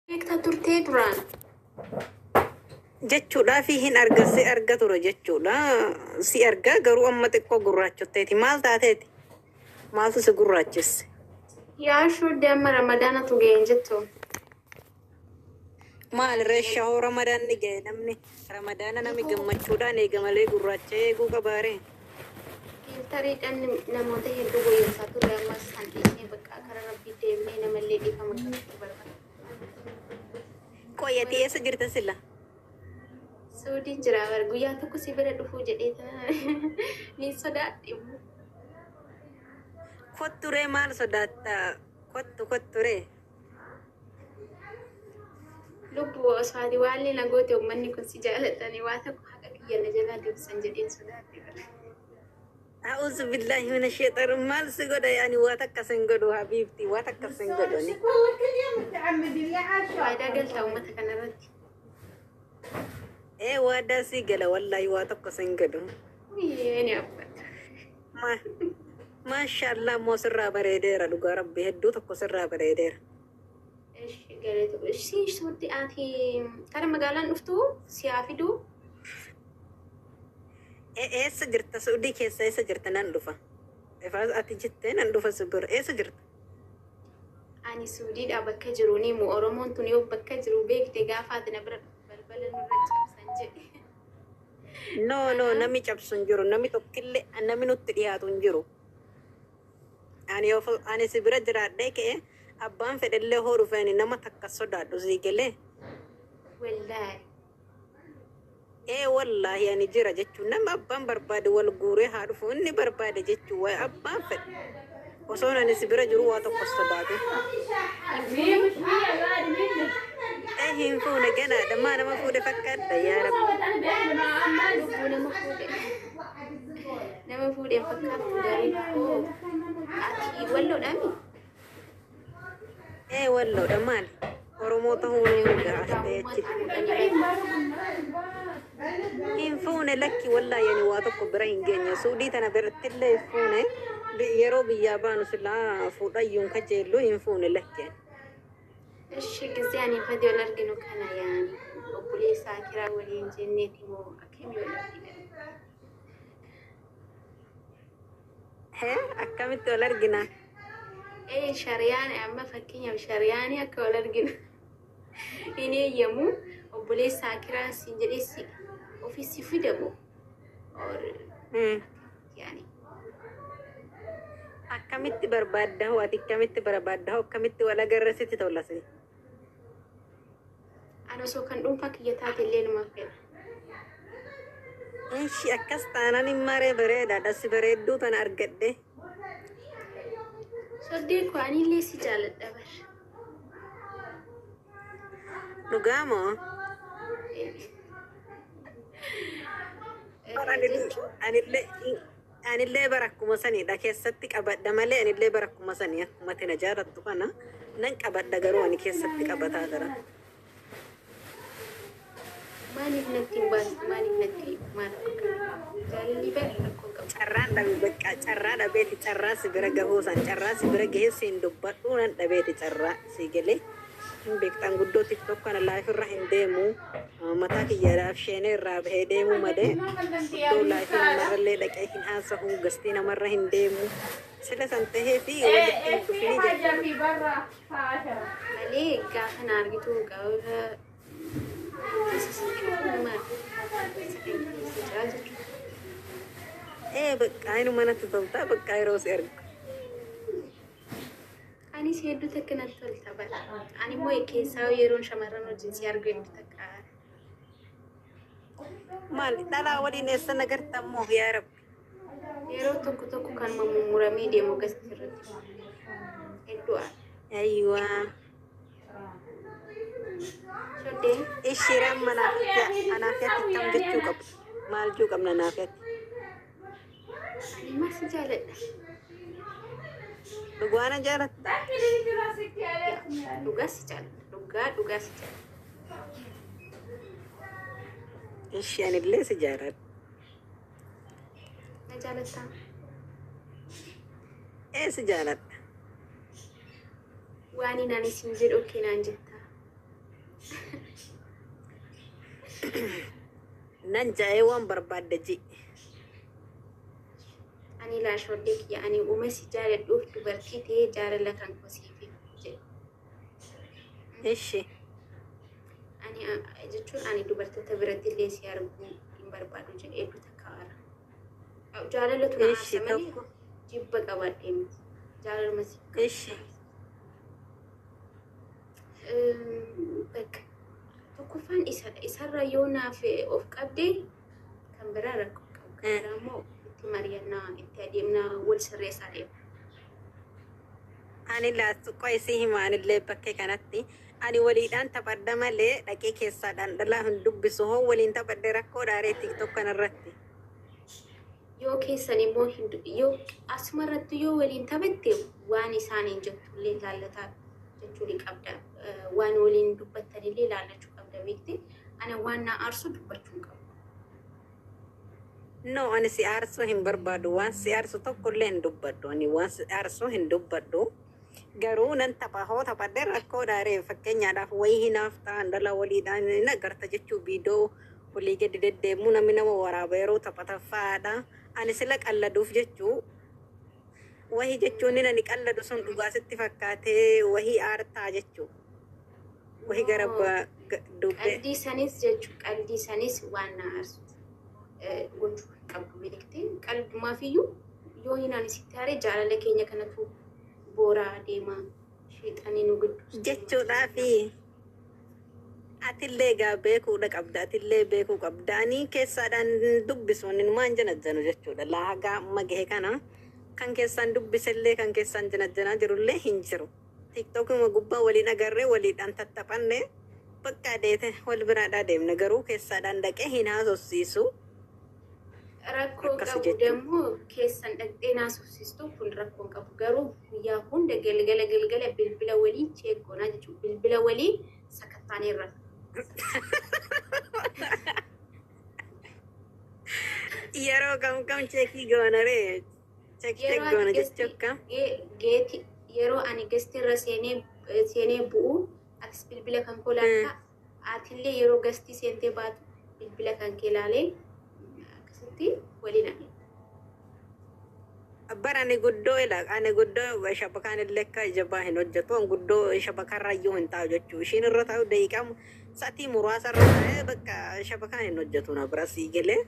Beektaa turtee duraan? Jechuudhaa fi hin arga, si arga ture jechuudha. Si arga, garuu amma xiqqoo gurraachotteeti. Maal taateeti? Maaltu si gurraachisse? Yaa shuudde, amma Ramadaanatu ga'een jettu. Maal reesha hoo, Ramadaan ni ga'e, namni Ramadaana nami gammachuudhaan eega malee gurraacha eeguu qabaaree? Filtariidhaan namoota hedduu goyyomsaa turre, ammas san dhiisnee bakka karaa Rabbii deemnee namallee dhiifama gaafachuu barbaada. Qoyyati eessa jirta sila? Suudiin jira bara, guyyaa tokko si bira dhufuu jedhee ni sodaadhe. Kotturee, maal sodaatta? Kottu, kotturee. Lubbu, osoo ati waan na goote uummanni kun si jaalatanii waa tokko haqa kiyya na jalaa deebisan jedheen sodaadhe bara. أعوذ بالله من الشيطان. Maal si godha? Ani waa takka sin godhu, حبيبتي, waa takka sin godhu ani. والله كل يوم متعمدين يا عاشور. Waadaa galtaa uummata kanarratti? Ee, waadaa si gala, wallaahi waa tokko sin godhu. Ni abbata. Maashaallah, immoo sirraa bareedeera, dhugaa Rabbi hedduu tokko sirraa bareedeera. Ishi galeetu. Ishii suutti ati kara magaalaan dhuftu si haa fiduu. Eessa jirta? Suudii keessa eessa jirta? Nan dhufa. Ifaas ati jettee nan dhufa si bira. Eessa jirta? Ani Suudiidha bakka jiru ni mu Oromoon tun yoo bakka jiru beekte gaafa ati na bira dhuftu balbala nurra cabsan jedhe. No, no, namni cabsu hin jiru. Namni tokkillee namni nutti dhiyaatu hin jiru. Ani yoo ani si bira jiraadhee ka'e, abbaan fedhellee hoo dhufe, ani nama takka sodaadhu, sii galee. Wallaahi. Ee wallaahi, ani jira jechuun nama abbaan barbaade wal guuree haa dhufu inni barbaade jechuun waa abbaan fedhe. Osoon ani si bira jiru waa tokko sodaatu. Ee, hin fuune, ganaadha. Maa nama fuudhe fakkaadha, yaa Rabbi? Lubbuu, nama fuudhe. Nama fuudheen fakkaattu garuu ati Walloodhaami? Ee, Walloodha, maali? Oromoo ta'uu nu gaas ta'e achitti. Hin fuune, lakki, wallaahi ani waa tokko bira hin geenye. Suudii tana birattillee hin fuune. Yeroo biyyaa baanu silaa fuudhayyuun kajeellu, hin fuune lakki ani. እሺ ጊዜ ani fadhi wal arginu kana yaani obboleessa akiraa waliin jenneeti moo akkamii wal argina? Hee, akkamitti wal argina? Ee, shariyaan amma fakkeenyaaf shariyaani akka wal arginu hin eeyyamu, obboleessa akiraa siin jedhee si ofii si fidamu or yaani. Akkamitti barbaadda hoo ati? Akkamitti barbaadda hoo? Akkamitti wal agarra sitti tola si? Ani osoo kan dhuunfaa kiyya taate illee numa fedha. Inshi, akkas taanaan hin maree, bareedaadha, si bareedduu tana argadhe. Soddee koo, anillee si jaaladha bar. Dhugaa moo? Bara anillee bara akkuma sanidha, keessatti qabadha malee, anillee bara akkuma sanii akkuma ati na jaalattu kana nan qabadha, garuu ani keessatti qabataa jira. Maaliif natti hin baastu? Maaliif natti maal jaalalli bara rakkoo qabu? Carraan dhabe, bakka carraa dhabeeti, carraa si bira gahuu san, carraa si bira gahee siin dubbadhuu nan dhabeeti, carraa si galee hin beektan guddoo TikTok kana live irra hin deemu, mataa kiyyaadhaaf sheenee irraa bahee deemu malee guddoo live namarrallee dhaqee hin haasahu, gastii namarra hin deemu, sila san tahee fi walitti hin dhufinii jechuudha. Malee gaafa na argitu gaafa sitti dhufu maal isa kan keessa jira jechuudha. Ee, bakka inuma natti toltaa, bakka yeroo si argu. Anis hedduu takka natti tolta bara. Ani immoo keessaa yeroon shamarran wajjin si argu hedduu takka aara. Maal, dhalaa waliin eessa nagartammoo, yaa Rabbi? Yeroo tokko tokko kanuma mummuramee deemu gasti irratti hedduu aara. Ayiwaa. Soddee. Ishiraan manaaf anaafiyatti kam jechuu qabu? Maal jechuu qabna naafiyatti? Ani immoo si jaaladha. Dhugaana jaalatta? Dhugaa si jaaladha. Dhugaa dhugaa si jaaladha. Ishi, anillee si jaaladha. Na jaalattaa? Ee, si jaaladha. Waan inni ani siin jedhu okay naan jettaa? Nan ja'ee waan barbaadde ji. Ani laashoddee kiyya ani uuma si jaaladhuuf dubartii ta'ee jaalala kan kosiif jedhe. Ishi. Ani jechuun ani dubartoota biratti illee si arguu hin barbaadu jedhee hedduu takka aara. Jaalalatu na Ishi aarsa malee tokko. Jibba qabaadhee miti. Jaalaluma si Ishi. Bakka tokkoffaan isadha. Isarra yoo naaf of qabde kan biraa rakkoo qabu. Kan biraa immoo itti mari'annaa, itti adeemnaa, wal sirreessaa deema. Ani laattu isii hima anillee bakkee kanatti. Ani waliidhaan taphadha malee dhaqee keessaadhaan dhalaa hin dubbisu. Hoo waliin taphadhe rakkoo dhaaree TikTok kanarratti. Yoo keessan immoo yoo asuma irratti yoo waliin taphatte waan isaaniin jettullee laallataa jechuu ni qabda. Waan waliin dubbattanillee laallachuu qabda beekte. Ana waan na aarsu dubbachuu hin qabu. No, ani si aarsuu hin barbaadu. Waan si aarsu tokkollee hin dubbadhu. Ani waan si aarsuu hin dubbadhu. Garuu nan tapha hoo taphadhe rakkoo dhaaree fakkeenyaadhaaf wayii hinaaf ta'an dhala waliidhaan hin agarta jechuu viidiyoo walii gadi deddeemuu namni nama waraaba yeroo taphatan fa'aadha. Ani sila qalladuuf jechuu wahii jechuun inni ani qalladu sun dhugaa sitti fakkaatee wahii aartaa jechuu. Wahii gara dubbee. Qalbii sanis jechuu qalbii sanis waan na aarsu gochuu hin qabdu beekte. Qalbumaafiyyuu yoo hin ani sitti aare jaalala keenya kanatu booraa deema. Sheexanii nu gidduu. Jechuudhaafi atillee egaa beekuudha qabda, atillee beekuu qabda. Ani keessaadhaan dubbisuun maan janajjanu jechuudha. Laagaa amma gahe kana kan keessaan dubbisellee kan keessaan janajjanaa jirullee hin jiru. Tiktokuma gubbaa waliin agarree waliidhaan tattaphanne bakka adeete wal biraadhaa deemne garuu keessaadhaan dhaqee hin haasofsiisu. Rakkoo Akkas qabu jechuudha. Dammoo keessan dhaqxee naasofsiistu kun rakkoo hin qabu. Garuu guyyaa hunda galgala galgala bilbila walii check goonaa jechuudha. Bilbila walii sakattaaneerra. Yeroo kam kam check goona ree? Check check Yeroo goona ati jechuu akkam? Geeti yeroo ani guestirra seenee bu'u atis bilbila kan koo laaltaa, atillee yeroo guestii seentee baatu bilbila kan kee laalee akkasitti waliin adeema. Bara ani guddoo ila ani guddoo shabakaan illee akka jabaa hin hojjetu. Ani guddoo shabakarrayyuu hin taa'u jechuu. Ishiin irra taa'u daqiiqaa sa'atii muraasa irra taa'ee bakka shabakaan hin hojjetu na bira sii galee.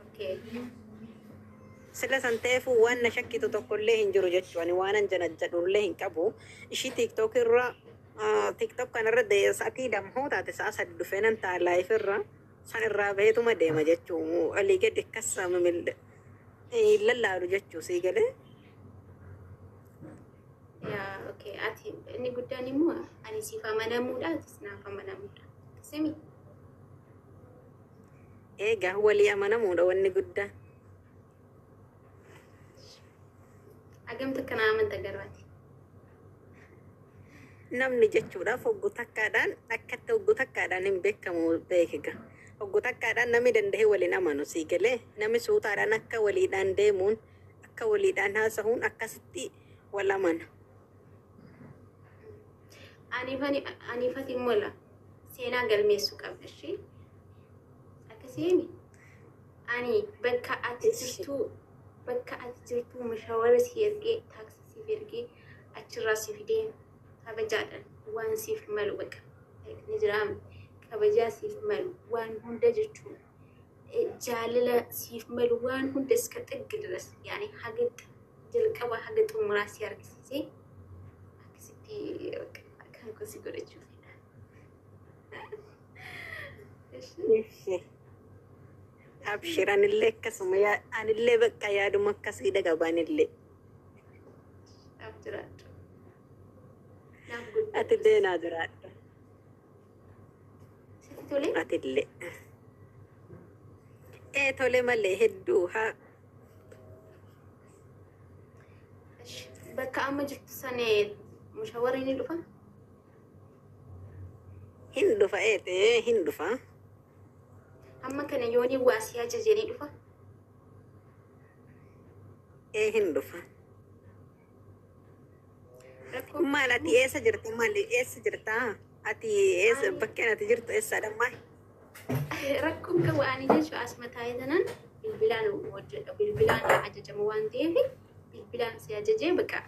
Okay. Sila san ta'eefuu waan na shakkitu tokkollee hin jiru jechuu. Ani waan an janajjadhullee hin qabu. Ishii TikTok irra TikTok kanarra sa'atii damhoo taate sa'a 3 dhufee nan ta'a live irra san irraa baheetuma deema jechuu. Olii gadi akkas lallaalu jechuu sii galee. Yaa okay, ati inni guddaan immoo ani siif amanamuudha, atis naaf amanamuudha. Simi. Eegaa walii amanamuudha wanni guddaan. Hagamta kana amanta garbaati. Namni jechuudhaaf hoggu takkaadhaan akkatti hoggu takkaadhaan hin beekamu beekiga. Hoggu takkaadhaan namni danda'ee waliin amanu sii galee namni suutaadhaan akka waliidhaan deemuun akka waliidhaan haasahuun akkasitti wal amana. Aniifati immoo la seenaa galmeessuu qabda ishee. Akkasiin ani bakka ati jirtu bakka ati jirtu mashawara si ergee taaksii siif ergee achirraa si fidee kabajaadhaan waan siif malu bakka ni jiraam kabajaa siif malu waan hunda jechuun jaalala siif malu waan hunda iska xiggi diras yaani haga jalqaba haga xumuraa si argisiisee akkasitti kan gosi godhachuu fedha. Abshir, anillee akkasuma anillee bakka yaaduma akkasii qaba anillee. Naaf jiraadhu. Naaf guddadhu. Atillee naa jiraadhu. Sitti tolee? Atillee. Ee tole malee hedduu haa. Bakka amma jirtu sana mushawarri ni dhufa? Hin dhufa eete hin dhufa. Amma kana yooni waa si ajaje ni dhufa? Ee hin dhufa. Rakkoo Maal ati eessa jirta maal eessa jirta? Ati eessa bakkeen ati jirtu eessaadha maal? Rakkoon qabu ani jechuun asuma taa'ee tanan bilbilaan hojjedha. Bilbilaan ajajama waan ta'eef bilbilaan si ajajee bakka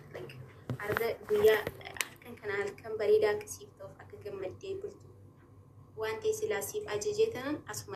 arga guyyaa halkan kana halkan bareedaa akka siif ta'uuf akka gammaddee bultu waan ta'e silaa siif ajajee tanan asuma.